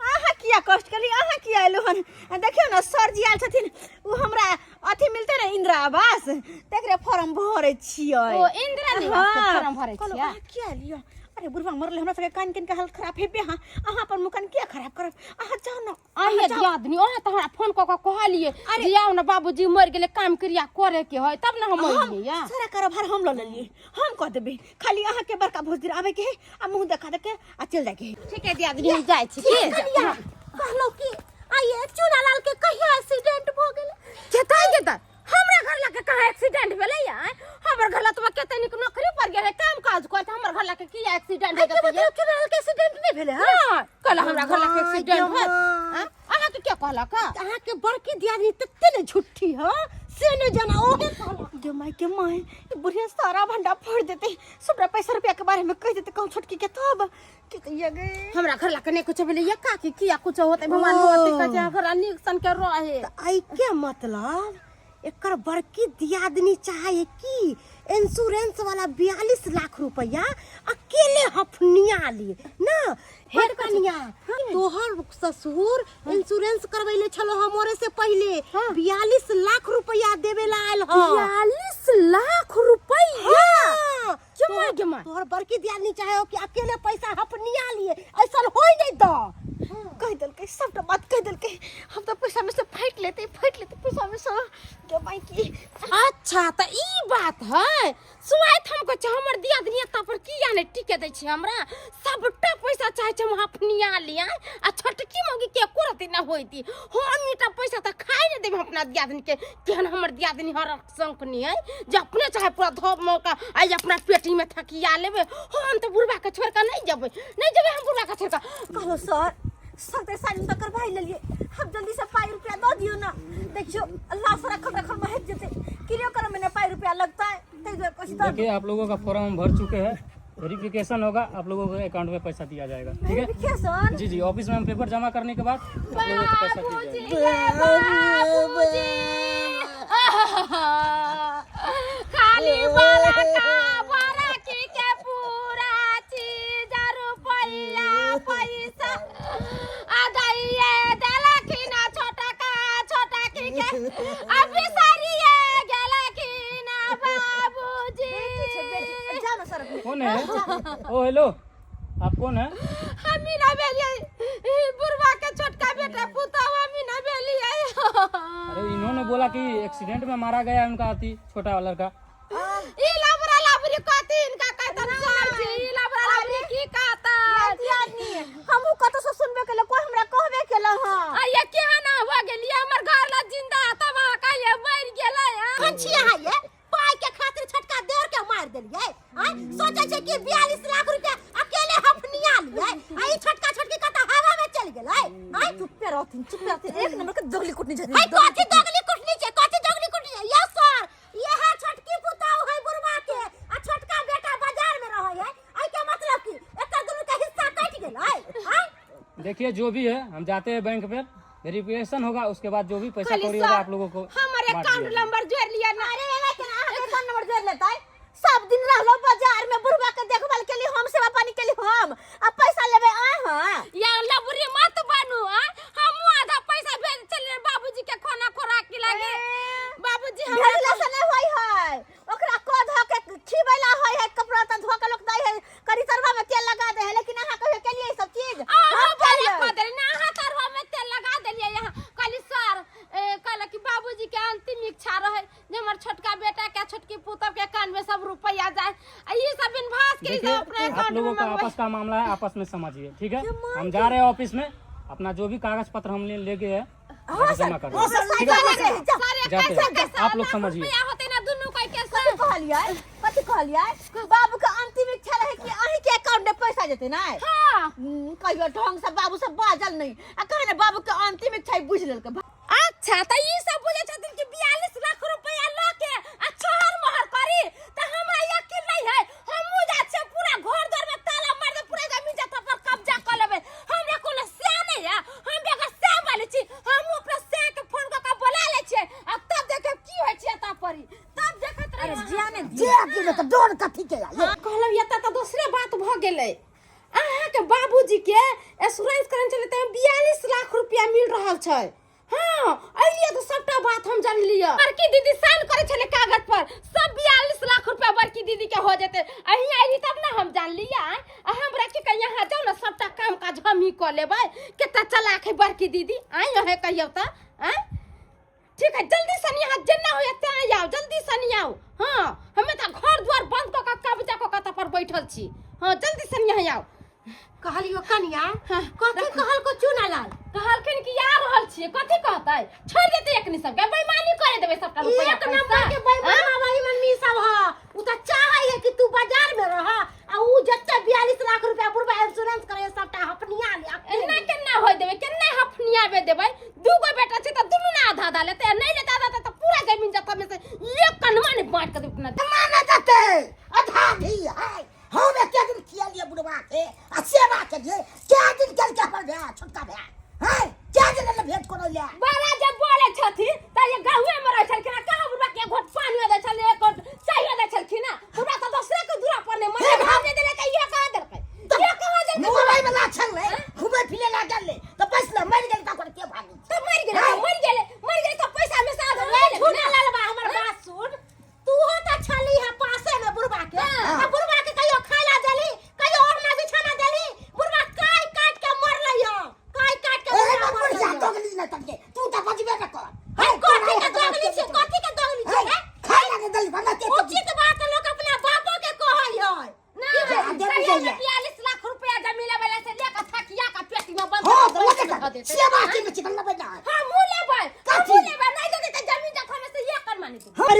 अहाँ किया कष्ट करी? अहाँ किया एलहुँ हन? देखियौ ने, सर जी आयल छथिन। ओ हमरा अथी मिलतै ने इंदिरा आवास, तकरे फॉर्म भरै छियै। ओ इंदिरा निवास के फॉर्म भरै कहलहुँ, छियै? अहाँ किया एलियै? अरे, बुढ़वा मरले, हमरा सबके कान कान के हालत खराब हेबे। अहाँ अहाँ अपन मुकान किया खराब करब? अहाँ जाउ ने। अहे दियादनी, अहाँ तऽ हमरा फोन कऽ कऽ कहलियै जे आउ ने, बाबूजी मरि गेलै, काम क्रिया करे के है, तब ने हम अयलियै या। सारा कारोबार हम लऽ लेलियै, हम कऽ देबै। खाली अहाँके बड़का भोज दिन आबै के है आ मुँह देखा दे के आ चलि जाके है। ठीक है दियादनी, हम जाइ छी की। कनिया, कहलहुँ कि आइए चूनालाल के कहिया एक्सीडेंट भऽ गेलै? केतै गेतै? हमरा घर लगे कहाँ एक्सीडेंट भेलै या? हमर घर लग तो कते नीक नौकरी पर गेल है, काम काज करत, हमर घर लगे की एक्सीडेंट हो जेतै? मतलब चूनालाल के एक्सीडेंट नहि भेलै? हँ। नहि, कहला हमरा घर लगे एक्सीडेंट माय भेल। आँय? अहाँके के कहलक? अहाँके बड़की दियादनी तते ने झूठी ह, से नहि जाना ओहे कहलक। गे माय के माय, ई बुढ़िया सारा भंडा फोड़ देते, सबटा पैसा रुपया के बारे में कह देते कहूँ छोटकी के, तब की कहिया गे? हमरा घर लगे नहीं कुछ भेलै या काकी, किया कुछ होतै? भगवान होतै कहै छै घर नीक सन के रहे। आई के मतलब एकर बड़की दियादनी चाहे कि इंश्योरेंस वाला 42 लाख रुपया अकेले हफनिया लिए ना। हे कनिया, तोहर ससुर इंश्योरेंस करवैले छलो हमरे से पहले, 42 लाख रुपया देवे ला आयल ह। 42 लाख रुपया? हाँ। गे माय गे माय। तोहर बड़की दियादनी चाहे हो कि अकेले पैसा हफनिया लिए, ऐसा होई नहीं तो। कह देलकै, सबटा बात कह देलकै। हम तो पैसा में से फाटि लेते, फाटि लेते पैसा में से। गे माय की। अच्छा, तऽ ई बात है। सुआइत हम कहै छै हमर दियादनी एतऽ पर किया नहि टिके दै छै हमरा? सबटा पैसा चाहै छै हम हफनिया लिया, आ छोटकी मौगी के एको रत्ती नहि होइती। हम ईटा पैसा तऽ खाइ नहि देबै हम। अपना दियादनी के केहन हमर दियादनी हर शंखनी है जे अपने चाहे पूरा धोप मौका आई अपना पेटी में थकिया लेबे। हम तो बुढ़वा के छोड़ के नहीं जेबै, नहीं जेबै हम बुढ़वा के छोड़ के। कहलो सर सगरे साइन तऽ करवाइ लेलियै, हम जल्दी से पाइ रुपया दऽ दियौ ना। देखियौ लाश रखल रखल महक जेतै, क्रियो कर्म में ने पाइ रुपया लगतै, ताहि दुआरे कहै छी दऽ देखिए आप लोगों का फॉर्म हम भर चुके हैं, वेरिफिकेशन होगा, आप लोगों के अकाउंट में पैसा दिया जाएगा, ठीक है? वेरिफिकेशन? जी जी, ऑफिस में हम पेपर जमा करने के बाद आप लोगों को पैसा दिया जाएगा। बाबूजी खाली वाला का बड़ा की के पूरा चीज रुपया पैसा अदाइए देलखिन छोटा का छोटा की के अभी सारिए गेलखिन बाबूजी। बेटी छै बेटी, जाओ ना सर। कौन है? ओ हेलो, आप कौन है? हमी ना भेलियै बुढ़वा के छोटका बेटा पुतहु, हमी ना भेलियै। अरे इन्होंने बोला कि एक्सीडेंट में मारा गया उनका अति छोटा लड़का। ई लबरा लबरी कथी इनका कहतन सर जी, ई लबरा लबरी की कहतन? दियादनी हमहू कतौ से सुनबे केलौ, कोई हमरा कहबे केलौ। हां आ ये केहन हो गेलियै हमर घर ला जिंदा तब अहाँ कहियै मरि गेलै। हम छियै अहाँ ये पाई के खातिर छोटका देवर के मार देलियै। आय सोचै छै कि 42 लाख रुपया अकेले हफनिया लियै, आ ई छोटका छोटकी कतऽ हवा में चल गेलै। आय चुप्पे रहथिन, चुप्पे रहथिन, एक नंबर के दगली कुटनी छथिन। है कथी दगली कुटनी छै, कथी दगली कुटनी छै? यौ सर, ये है छोटकी पुतहु है बुढ़वा के, आ छोटका बेटा बाजार में रहै है। एहि के मतलब की एकर दुनू के हिस्सा कटि गेलै? आय देखिए जो भी है, हम जाते हैं बैंक पे, वेरिफिकेशन होगा, उसके बाद जो भी पैसा खाली कौड़ी सर, होगा आप लोगों को हमर बांट अकाउंट दिया जाएगा। नंबर जोड़ लिया ना। अरे एना केना अहाँके अकाउंट नंबर जोड़ लेतै? सब दिन रहलो बाजार में बुढ़वा के देखभाल के लिए हम, सेवा पानी के लिए हम, आ पैसा लेबै अहाँ? या लबरी मत बनू। आ हमहू आधा पैसा भेज छलियै बाबूजी के खाना खोराक के लागे। बाबूजी हमरा भेजला से नहि होइ है, ओकरा कऽ धऽ के खिबैला होइ है, कपड़ा तऽ धो के लोक दै है, करी तरवा में तेल लगा दे है, लेकिन अहाँ कहियो केलियै ई सब चीज? अहाँ हम पहिले केलियै। कऽ देलियै ना, अहाँ तरवा में तेल लगा देलियै। यहाँ कहली सर, कहलक कि बाबूजी के अंतिम इच्छा रहे जे हमर छोटका बेटा के छोटकी पुतहु के कान में सब रुपया जाए, आ ई सब इन्वास के देखिए सब अपने आप अकाउंट में लोगों का मंगवाए। आपस का मामला है, आपस में समझिए, ठीक है? हम जा रहे हैं ऑफिस में, अपना जो भी कागज पत्र हम ले गए हैं जमा कर रहे हैं, ठीक है? सर, जाते कैसे हैं, कैसे आप लोग लाख समझिए। रुपया होते ना दुनू कोई के कथी कहलियै, कथी कहलियै? बाबू के अंतिम इच्छा रहे कि अहीं के अकाउंट में पैसा जेतै ना? हाँ। कहियो ढंग से बाबू से बाजल नहीं, आ कहे ने बाबू के अंतिम इच्छा ही बुझि लेलकै। अच्छा त ई सब बुझै छथिन कि 42 लाख रुपया ल के आ छोहर मोहर करी, त हमरा यकीन नहीं है। हमहू जा छियै पूरा घर द्वार में ताला मार दे, पूरा जमीन जथा पर कब्जा क लेबै। हमरा कोनो स्या नहीं है, हम बेगर स्या वाली छी। हमहू अपना स्या के फोन क के बोला लै छियै आ तब देखब की होइ छै एतऽ परी, तब देखैत रही। अरे जाने जे कि तऽ डोर कथी के आये? कहलहुँ एतऽ तऽ दोसरे बात भऽ गेलै। अहाँके बाबूजी के एश्योरेंस करने छलै तऽ 42 लाख रुपया मिल रहल छै। हाँ, एलियै तऽ सबटा बात हम जानलियै। बड़की दीदी साइन करै छलै कागज पर, सब 42 लाख रुपया बड़की दीदी के हो जेतै। अहीं अयली तब ने हम जानलियै। आ हमरा की कहियै, अहाँ जाउ ने, सबटा काम काज हमही कऽ लेबै। कते चलाक है बड़की दीदी, आँय अहें कहियौ तऽ। आँय ठीक है, जल्दी से यहाँ जेना होइए तेना आउ, जल्दी से आउ। हाँ, हमे तऽ घर द्वार बंद कऽ के कब्जा कऽ के तब पर बैठल छी। हाँ, जल्दी से यहाँ आउ। कहलियो कनिया, कथी कहलको चुनालाल? कहलखिन कि आ रहल छियै। कथी कहतै, छोड़ि देतै एकनी सबके, बेईमानी करे देबै सबटा रुपैआ एक नंबर के बेईमान बेईमानी सब ह। उ त चाहै है कि तू बाजार में रह आ उ जते 42 लाख रुपया बुढ़वा इंश्योरेंस करे सबटा हपनिया ले। एना केना होय देबै, केना हफनियाबे देबै? दू गो बेटा छै तऽ दुनू ने आधा आधा लेतै, आ नहि लेतै आधा आधा तऽ पूरा जमीन जथा में से एक कनमा ने बाँट के देबै अपना। माना जेतै आधा भी है। हम एते दिन खियलियै बुढ़वा के आ सेवा के लिए, कै दिन केलकै हमर भाय, छोटका भाय है, कै दिन एलै भेंट करै लए? बड़ा जब बोले छथिन तऽ ये गाँवे में रहै छलखिन, कहाँ बुढ़वा के एक घोट पानियो दै छलै, एक घोट चायो दै छलखिन। बुढ़वा तऽ दोसरे के दूरा पर नहि मने भाव नहि देलकै, इहे कहाँ देलकै, इहे कहाँ देलकै? घुमै वाला छलै, घुमै फिरै ला गेलै तऽ बैसलै, मरि गेलै तऽ ओकर के भागी? तऽ मरि गेलै, तऽ मरि गेलै, मरि गेलै तऽ पैसा में से आधा लए लेबै झूठा ने। ललबा, हमर बात सुन, तू हो त छली है पासे में बुढ़वा के, आ बुढ़वा के कहियो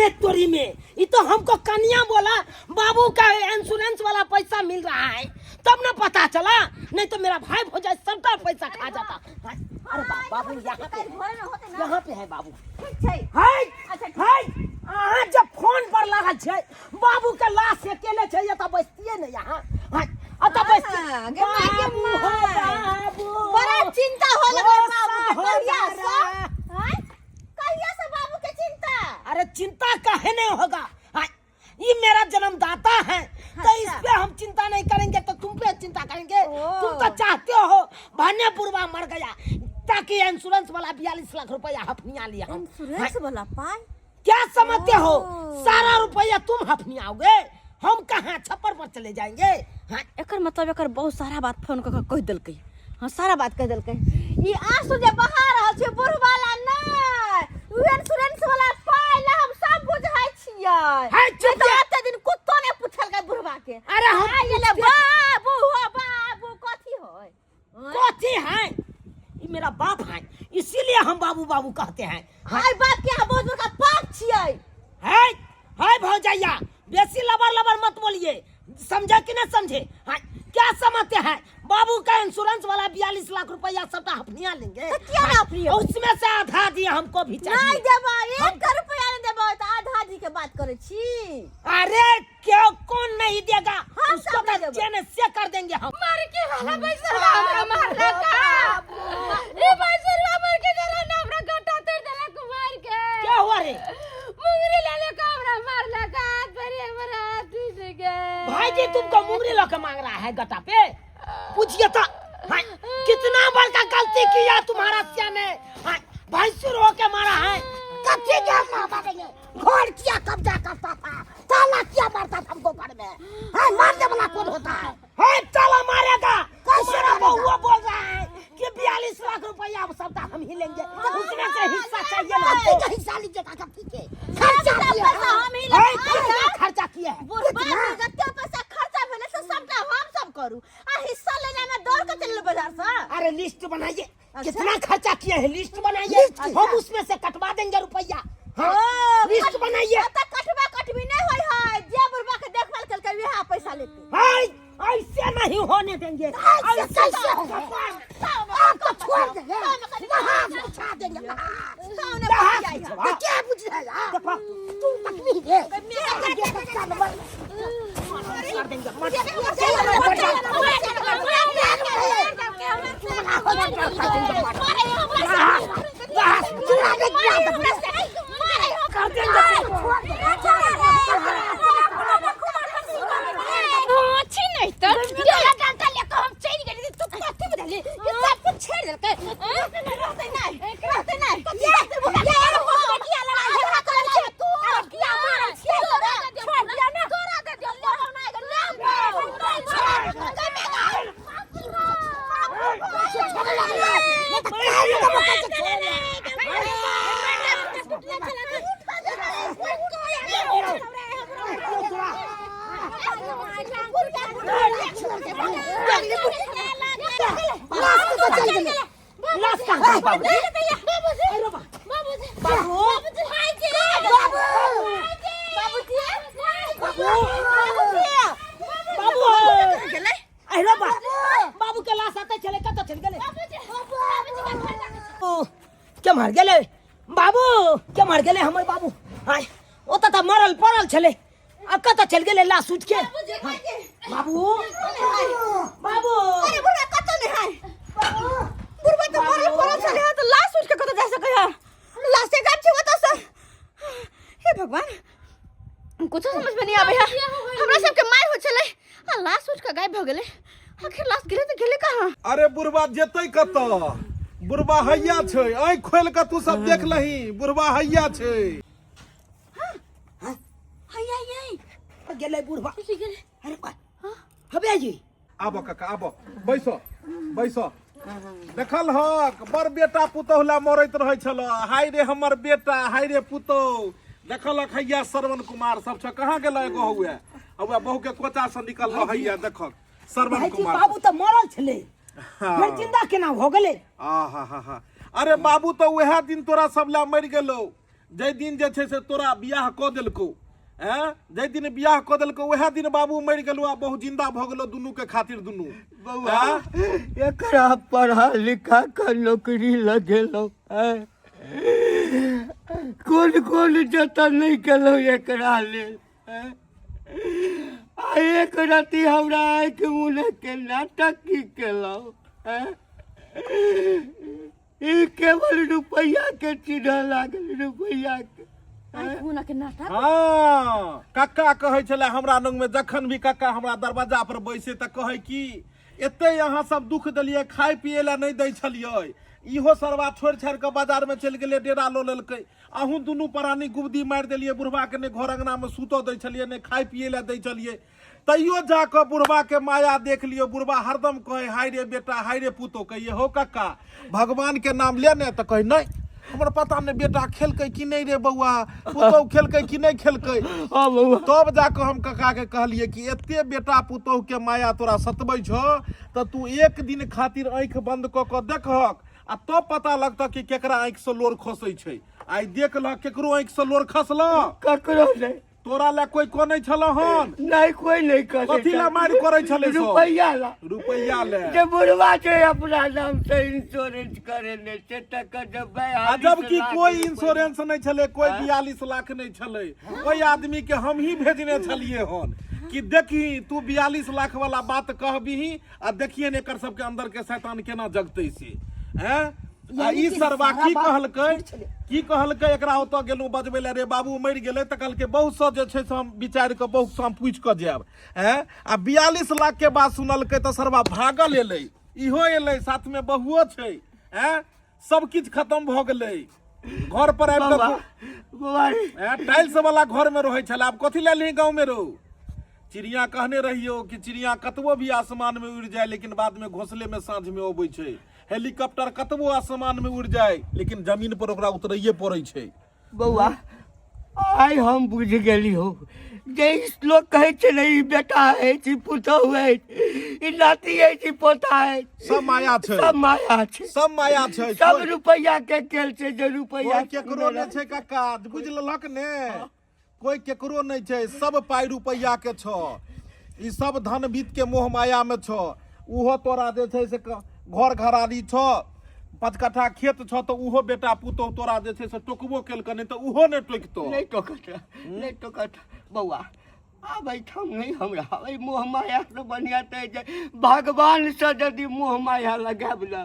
अरे तोरी में ये तो हमको कन्या बोला बाबू का इंश्योरेंस वाला पैसा मिल रहा है तब ना पता चला, नहीं तो मेरा भाई भौजाई सबका पैसा खा जाता। अरे बाबू यहाँ पे है, यहाँ पे है बाबू। हाय हाय, अहाँ जब फोन पर लागल छै बाबू के लाश अकेले छै, एतऽ बैसतियै ने यहाँ। हाय, एतऽ बैसतियै। गे माय, गे बाबू हो, माय। बाबू। बड़ा चिंता हो लगल हो, बाबू के, हो, कहिया से? दादा। आँय? कहिया से बाबू के चिंता? अरे चिंता काहे नहीं होगा? हाय, ये मेरा जन्मदाता है तो इस पे हम चिंता नहीं करेंगे तो तुम पे चिंता करेंगे। ओ। तुम तो चाहते हो भने बुढ़वा मर गया ताकि इंश्योरेंस वाला 42 लाख रुपया हफनिया लिया हम। इंश्योरेंस वाला पाई? क्या समझते हो, ओ। सारा रुपया तुम हफनियाओगे, हम कहाँ छप्पर पर चले जाएंगे। हाँ? एकर मतलब एकर बहुत सारा बात फोन कऽ के कहि देलकै। हाँ, सारा बात कहि देलकै। ई आंसू जे बहा रहल छै बुढ़वा ला नहि, उ इंश्योरेंस वाला पाइ ला, हम सब बुझै छियै। है, चुप नहीं तो जा। एते दिन कुत्तो नहि पुछलकै बुढ़वा के। अरे हम आइ गेलै बाबू हो बाबू, कथी होय? कथी है, ये मेरा बाप है, इसीलिए हम बाबू बाबू कहते हैं। हाँ। आइ बाप के अहाँ बहुत बड़का पाप छियै। है है भौजैया, बेसी लबर लबर मत बोलिए, समझे कि ना समझे? हाँ, क्या समझते हैं बाबू का इंश्योरेंस वाला 42 लाख रुपया सबटा हफनिया लेंगे। तो किया ना हफनिया? उसमें से आधा दिए हमको भी चाहिए। नहीं देबै, एक रुपया नहीं देबै तऽ आधा दी के बात करै छी। अरे क्यों, कौन नहीं देगा? हम उसको सब नहीं तो देबै। चैन से कर देंगे हम। मार के वाला बैसरवा हमरा मारलक ए, बैसरवा मार के जरा ना हमरा गटा तोड़ देलक मार के। क्या हुआ रे? मुंगरी ले ले के हमरा मारलक, हाथ पर हमर हाथ टूट गए। भाई जी तुमको मुंगरी लके मांग रहा है गटा पे, पूछिए तो भाई कितना बड़का गलती किया तुम्हारा सिया ने। हाँ, भैंसुर होके मारा है। कच्ची जान मारा देंगे। घर किया कब्जा करता था, ताला किया मारता था हमको घर में। हाँ, मारने वाला कौन होता है? है ताला मारेगा कैसे तुम्हारा मारेगा? बहुआ बोल रहा है कि 42 लाख रुपया अब सबका हम ही लेंगे, उसमें से हिस्सा चाहिए ना कच्ची हमको। का हिस्सा लीजिएगा, कच्ची के खर्चा किया पैसा है। हम ही है, लेबै। कितना खर्चा किया है? बुढ़बा के जते पैसा खर्चा भेलै से सबटा हम सब करू, आ हिस्सा लेने में दौड़ के चलि बाजार से। अरे लिस्ट बनाइए, अच्छा। कितना खर्चा किया है लिस्ट बनाइए, हम उसमें से कटवा देंगे रुपया। हाँ, ओ, लिस्ट बनाइए। ओतऽ कटबा कटबी नहि होइ है, जे बुढ़बा के देखभाल केलकै वएह पैसा लेतै। हाय, ऐसे नहीं होने देंगे। ऐसे ऐसे कैसे होगा? कपार- आपको छोड़ देंगे, नहा बिछा देंगे, नहा। नहा बिछवा। तो क्या बुझ रहा है यार? देखो, तू तकलीफ है। ये बच्चा नंबर कर देंगे, मर चुरा दे क्या कर देंगे तुमको। अच्छी नहीं तो डोला डंडा लेके हम चलि गेली, तू कथी बुझली कि सब कुछ छोड़ि देलकै? रहतै नहि, रहतै नहि। किया लड़ाई झगड़ा करै छै तू? किया मारै छियै? छोड़ दिया ने, तोरा दे दियो, ले हम नहि ले। लाश कहाँ गई बाबू? अरे बा- बाबू बाबू अरे बा बाबू के लाश आते चले, कतऽ चलि गेलै? ओ, के मर गेलै बाबू? के मर गेलै हमर बाबू? आय, ओतऽ तऽ मरल पड़ल छलै, आ कतऽ चलि गेलै लाश उठि के? बाबू बाबू अरे बुढ़वा कतऽ नहि है, बुढ़वा तऽ मरल पड़ल छलै हँ, तऽ लाश उठि के कतऽ जा सकै है? लाशे गायब छै ओतऽ से। हे भगवान, कुछो समझ में नहीं आबै है। हमरा सबके माय हो छलै आ लाश उठि के गायब भऽ गेलै। आखिर लाश गेलै तऽ गेलै कहाँ? अरे बुढ़वा जेतै कतऽ? बुढ़वा हैया छै, आँखि खोलि कऽ तू सब देख लही, बुढ़वा हैया छै। हैया यै गेलै बुढ़वा। अरे बा हबे जी। आबऽ काका, आबऽ, बैसो बैसो। देखल हक बड़ बेटा पुतोह ला मरैत रहै छल, हाय रे हमर बेटा, हाय रे पुतोह। देखल हक हैया श्रवण कुमार सब छ, कहाँ गेल एगो हौए हौए बहू के कोचा से निकल हैया। देखक श्रवण भाईजी कुमार। बाबू तऽ मरल छलै, हाँ। फेर जिंदा केना भऽ गेलै? आहा हा हा, अरे बाबू तऽ उएह दिन तोरा सब ला मरि गेलो। जाहि दिन जे छै से तोरा बियाह कऽ देलकौ, ऐं, जाहि दिन बियाह कऽ देलकौ उएह दिन बाबू मरि गेलौ आ बहु जिंदा भऽ गेलौ दुनू के खातिर दुनू। बौआ, एकरा पढ़ा लिखा कऽ नौकरी लगेलहुँ, ऐं? कोन कोन जतन नहि केलहुँ एकरा लेल, ऐं? आ एक रति हमरा आँखि मुने के नाटक की केलहुँ, ऐं? ई केवल रुपैआ के चिन्ह लागल, रुपैआ के। आँखि के नाटक। हाँ, कक्का कहै छलै हमरा लग में, जखन भी कक्का हमरा दरवाजा पर बैसे तऽ कहै कि एते अहाँ सब दुख देलियै, खाय पियै लए नहि दै छलियै, इहो सरवा छोड़ि छाड़ि कऽ बाजार में चलि गेलै, डेरा लऽ लेलकै। अहूँ दुनू प्राणी गुबदी मारि देलियै बुढ़वा के, नहि घर अंगना में सुतऽ दै छलियै, नहि खाय पियै लए दै छलियै, तैयो जाकऽ बुढ़वा के माया देख लियौ। बुढ़वा हरदम कहै हाय रे बेटा, हाय रे पुतोह। कहिए हो कक्का भगवान के नाम ले ने, तऽ कहै नहि हमर पता नहि बेटा खेलकै कि नहि रे बौआ, पुतोह खेलकै कि नहि खेलकै। हाँ बौआ। तब जाकऽ हम कक्का के कहलियै कि एते बेटा पुतोह के माया तोरा सतबै छौ तऽ तू एक दिन खातिर आँखि बंद कऽ कऽ देखहक आ तब पता लगतऽ कि केकरा आँखि से लोर खसै छै। आइ देख लह केकरो आँखि से लोर खसलऽ? ककरो नहि। तोरा लए कोई कोनै छल हन? नहीं, कोई नहीं करे। कथी ला मारि करै छलै सब? रुपैया ला। रुपैया ले। जे बुढ़वा छै अपना नाम से इंश्योरेंस करेने से तकर जब आ जबकि कोई इंश्योरेंस नहीं छलै, कोई 42 लाख नहीं छलै, ओहि आदमी के हम ही भेजने छलिए हन कि देखी तू 42 लाख वाला बात कहबीही आ देखिए ने एकर सबके अंदर के शैतान केना जगतै से। हैं, आ ई सरवा की कहलकै, की कहलकै, एकरा ओतऽ गेलहुँ बजबै लए, रे बाबू मरि गेलै, तऽ कहलकै बहुत सँ जे छै से हम विचारि कऽ बहुत सँ हम पूछि कऽ जायब। हैं, आ 42 लाख के बात सुनलकै तऽ सरवा भागल एलै, इहो एलै, साथमे बहुओ छै। हैं, सब किछु खतम भऽ गेलै। घर पर आबि कऽ बौआ रे। हैं, टाइल्स वाला घर में रहै छलै, आब कथी लए लेही गाँव में रहू। चिड़िया कहने रहियो कि चिड़िया कतबो भी आसमान में उड़ि जाए लेकिन बाद में घोंसले में साँझ में अबै छै। हेलीकॉप्टर कतबो आसमान में उड़ि जाए लेकिन जमीन पर ओकरा उतरैये पड़ै छै। बौआ, आइ हम बुझि गेली हो जे ई लोक कहै छै ने ई बेटा अछि, ई पुतहु अछि, ई नाती अछि, ई पोता अछि, सब माया छै। सब माया छै। सब माया छै। सब रुपैआ के खेल छै, जे रुपैआ कोई केकरो नहि छै कक्का, बुझि लेलक ने, कोई केकरो नहि छै, सब पाइ रुपैआ के छौ, ई सब धन वित्त के मोह माया में छौ। उहो तोरा जे छै से घर घरारी छौ, 5 कट्ठा खेत छौ, तऽ उहो बेटा पुतोह तोरा जे छै से टोकबो केलकै नहि तऽ उहो नहि टोकतौ। नहि टोकत, नहि टोकत। बौआ, आब एहिठाम नहि हमरा एहि मोह मायासँ बढ़िआँ तऽ जे भगवानसँ यदि मोह माया लगायब ने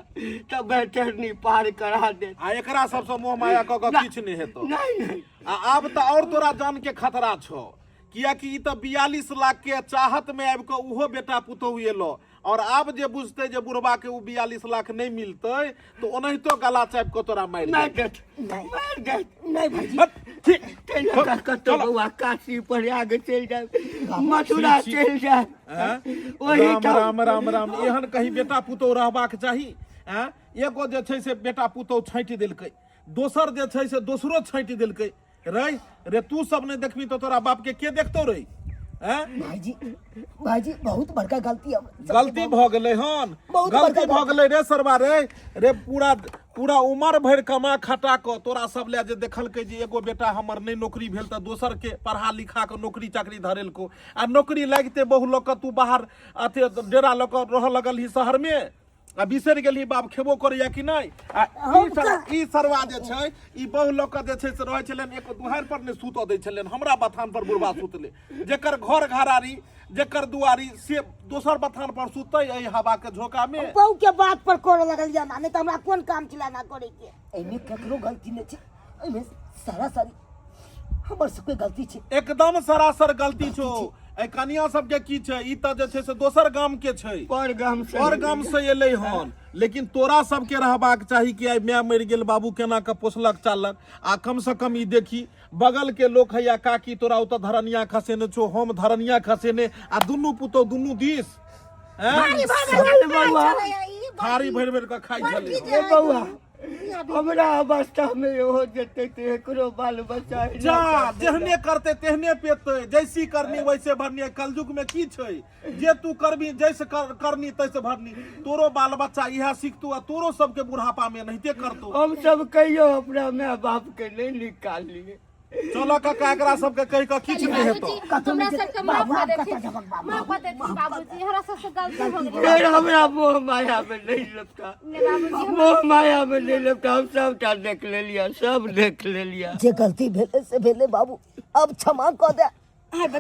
तऽ बैतरनी पार करा देत। आ एकरा सबसँ मोह माया कऽ कऽ किछु नहि हेतौ। नहि नहि। आ आब तऽ आओर तोरा जान के खतरा छौ, कियाकि ई तऽ 42 लाख के चाहत में आबि कऽ उहो बेटा पुतोहु एलो, और आब जे बुझतै जे बुढ़वा के उ 42 लाख नहि मिलतै तऽ ओनाहितो गला चापि कऽ तोरा मारि देत। मारि देत। नहि भाईजी। हट, ठीक। ताहि लऽ कऽ कतौ बौआ काशी प्रयाग चलि जायब, मथुरा चलि जायब, ओहि राम राम राम राम। एहन कहीं बेटा पुतोहु रहबाक चाही? आँय, एगो जे छै से बेटा पुतोहु छाँटि देलकै, दोसर जे छै से दोसरो छाँटि देलकै। रे रे, तू सब नहि देखबी तऽ तोरा बाप के के देखतौ रे? आँय? भाईजी, भाईजी, बहुत बड़का गलती हम गलती भऽ गेलै हन, बहुत गलती बड़का भऽ गेलै रे सरवा रे। रे पूरा पूरा उमर भरि कमा खटा कऽ तोरा सब लए जे देखलकै जे एगो बेटा हमर नहि नौकरी भेल तऽ दोसर के पढ़ा लिखा कऽ नौकरी चाकरी धरेलको, आ नौकरी लागिते बहु लऽ कऽ तू बाहर अथी डेरा लऽ कऽ रहऽ लगलही शहरमे आ बिसरि गेलही बाप खेबो करैया कि नहि। आ ई सरवा जे छै ई बहु लऽ कऽ जे छै से रहै छलनि, एको दुहारि पर नहि सुतऽ दै छलनि, हमरा बथान पर बुढ़बा सुतलै, जेकर घर घरारी जेकर दुआरी से दोसर बथान पर सुतै एहि हवा के झोंका में। बहु के बात पर करऽ लगल ना, नहि तऽ हमरा कोन काम छलै ना करे के। एहिमे ककरो गलती नहि छै, एहिमे सरासरी हमर सबके गलती छै। एकदम सरासर गलती छौ। एहि कनिया सबके की छै, ई तऽ जे छै से दोसर गाम के छै, पर गाम से पर गाम से एलै हन, लेकिन तोरा सबके रहबाक चाही कि आइ माय मरि गेल, बाबू केना कऽ पोसलक चालक, आ कम से कम ई देखी बगल के लोक हैया काकी तोरा ओतऽ धरनिया खसेने छौ, हम धरनिया खसेने, आ दुनू पुतोह दुनू दिस हैं? बौआ थारी भरि भरि कऽ खाइ छलै। ए बौआ, हमरा अवस्था में इहो जेतै तऽ एकरो बाल बच्चा एना जा करतै। जेहने करतै तेहने पेतै, जैसी करनी वैसे भरनी। कलयुग में की छै, जे तू करबी जैसे करनी तैसे भरनी। तोरो बाल बच्चा इएह सीखतू आ तोरो सबके बुढ़ापा में एनाहिते करतौ। हम सब कहियो अपना माय बाप के नहीं निकालिए। चल काका, एकरा सबके कहि कऽ किछु नहि हेतौ। कतौ हमरा नहि सबके जेतै। माफ बाबू, कऽ आब देथिन। कतऽ जेबक बाबू? माफ कऽ देथिन बाबूजी, हमरा सबसे गलती हो गेलै। फेर हमरा मोह माया में नहीं लपटा, नहि बाबूजी, मोह माया में नहीं लपटा। हम सबटा देख लेलिया, सब देख लेलिया। जे गलती भेलै से भेलै बाबू, अब क्षमा कऽ दे,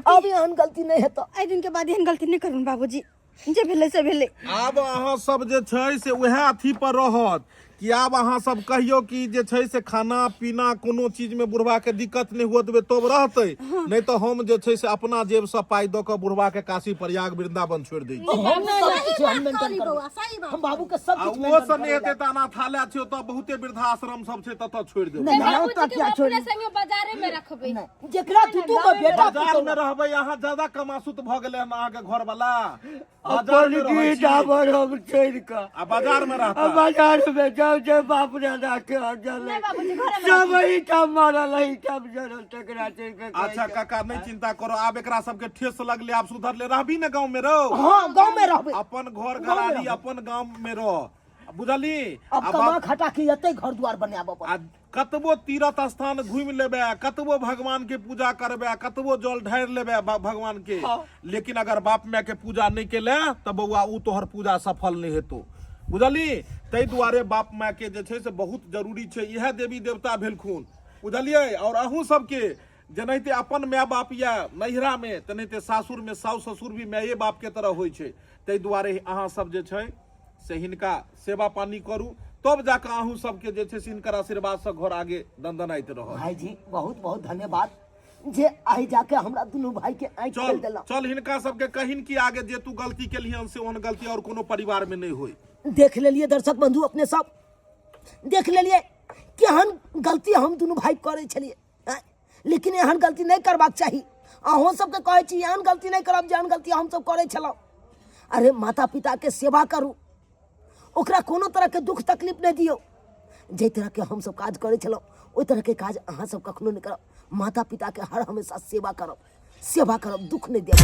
अब एहन गलती नहि हेतौ। एहि दिन के बाद एहन गलती नहि करबनि बाबूजी, जे भेलै से भेलै। आब अहाँ सब जे छै से उएह अथी पर रहत कि आब अहाँ सब कहियो कि जे छै से खाना पीना कोनो चीज में बुढ़वा के दिक्कत नहि हुअ देबै तब रहतै, नहि तऽ हम जे छै से अपना जेब से पाइ दऽ कऽ बुढ़वा के काशी प्रयाग वृंदावन छोड़ि दै छी। हम सब किछु हम मेंटेन कहली करबै। बौआ, सही बात। हम बाबू के सब आ किछु ओहो मेंटेन से नहि करबै। हेतै तऽ अनाथालय छै, ओतऽ बहुते वृद्धाश्रम सब छै, ततऽ छोड़ि देबै। नहि, नहि, बाबूजी ओतऽ के किया हम छोड़ि अपने संगे बाजारे में रखबै। जेकरा दू दू गो बेटा बाजार में रहबै अहाँ, ज्यादा कमासुत भऽ गेलै हन अहाँके घर वाला। बाजार अपन में रहै की छी डाबर हम छोड़ि कऽ आ बाजार में आ रहता। बाजार में जाउ जे बाप दादा के अजल सब एहिठाम मरल, एहिठाम जरल, तकरा चढ़ि कऽ कहै अच्छा छै। काका, नहीं चिंता करो, आब एकरा सबके ठेस लगले, आब सुधरले। रहबी ने गाँव में रहो? हाँ, गाँव में रहबै। अपन घर घरारी अपन गाँव में रह, बुझली? अब आ कमा खटा के एते घर द्वार बनाबऽ पड़त। आ कतबो तीर्थ स्थान घूमि लेबै, कतबो भगवान के पूजा करबै, कतबो जल ढारि लेबै भगवान के, लेकिन अगर बाप माय के पूजा नहीं केले तऽ बौआ ओ तोहर पूजा सफल नहीं हेतौ, बुझली? ताहि दुआरे बाप माय के जे छै से बहुत जरूरी छै, इएह देवी देवता भेलखुन, बुझलियै? और अहूँ सबके जेनाहिते अपन माय बाप यऽ नैहरा में, तेनाहिते सासुर में सासु ससुर भी माये बाप के तरह होइ छै। ताहि दुआरे अहाँ सब जे छै से हिनका सेवा पानी करू, तब जाकऽ अहूँ सबके जे छै से हिनकर आशीर्वादसँ घर आगे दनदनाइत रहत। भाईजी, बहुत बहुत धन्यवाद जे आइ जाके हमरा दुनू भाई के आँखि चल खोलि देलहुँ। चल, हिनका सबके कहिन कि आगे जे तू गलती केलिहन से ओहन गलती और कोनो परिवार में नहि होय। देख लेलिए दर्शक बंधु, अपने सब देख लेलिए केहन गलती हम दुनू भाई करै छलिए, आँय? लेकिन एहन गलती नहि करबाक चाही। अहूँ सबके कहै छी, एहन गलती नहि करब जेहन गलती हमसब करै छलहुँ। अरे माता पिताके सेवा करू, ओकरा कोनो तरहके दुख तकलीफ नहि दियौ। जाहि तरहके हमसब काज करै छलहुँ ओहि तरहके काज अहाँ सब कखनो नहि करब। माता पिताके हर हमेशा सेवा करब, सेवा करब, दुख नहि देब।